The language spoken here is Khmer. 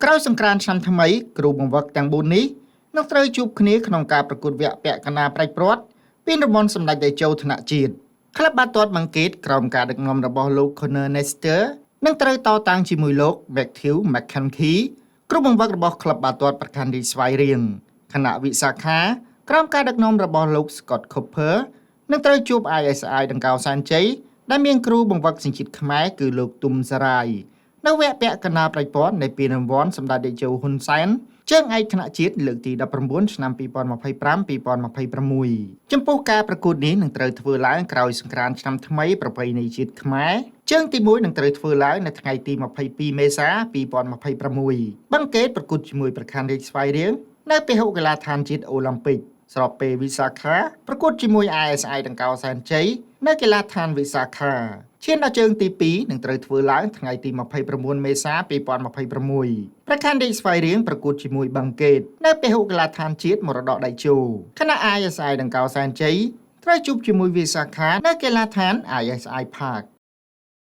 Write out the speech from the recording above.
ក្រោយសង្ក្រាន្តឆ្នាំថ្មីគ្រូបង្វឹកទាំង4នេះនឹងត្រូវជួបគ្នាក្នុងការប្រកួតវគ្គពាក់កណ្ដាលផ្ដាច់ព្រាត់ពានរង្វាន់សម្ដេចតេជោថ្នាក់ជាតិក្លឹបបាល់ទាត់បឹងកេតក្រោមការដឹកនាំរបស់លោក Conor Nestor នឹងត្រូវតតាំងជាមួយលោក Matthew McConaughey គ្រូបង្វឹករបស់ក្លឹបបាល់ទាត់ព្រះខ័នរាជស្វាយរៀងខណៈវិសាខាក្រោមការដឹកនាំរបស់លោក Scott Cooper នឹងត្រូវជួប ISI ដង្កោសែនជ័យដែលមានគ្រូបង្វឹកសញ្ជាតិខ្មែរគឺលោកទុំសារាយនៅវគ្គពាក់កណ្ដាលផ្ដាច់ព្រាត់នៃពានរង្វាន់សម្ដេចតេជោហ៊ុនសែនជើងឯកថ្នាក់ជាតិលើកទី19ឆ្នាំ2025-2026ចំពោះការប្រកួតនេះនឹងត្រូវធ្វើឡើងក្រោយសង្ក្រាន្តឆ្នាំថ្មីប្រពៃណីជាតិខ្មែរជើងទី1នឹងត្រូវធ្វើឡើងនៅថ្ងៃទី22មេសា2026បឹងកេតប្រកួតជាមួយព្រះខ័នរាជស្វាយរៀងនៅពហុកីឡាដ្ឋានជាតិអូឡ িম্ ពិកស្របពេលវិសាខាប្រកួតជាមួយ ISI ដង្កោសែនជ័យនៅកីឡាដ្ឋានវិសាខាឈានដល់ជើងទី2នឹងត្រូវធ្វើឡើងថ្ងៃទី29មេសា2026ព្រះខ័នរាជស្វាយរៀងប្រកួតជាមួយបឹងកេតនៅពហុកីឡាដ្ឋានជាតិមរតកតេជោខណៈ ISI ដង្កោសែនជ័យត្រូវជួបជាមួយវិសាខានៅកីឡាដ្ឋាន ISI Park។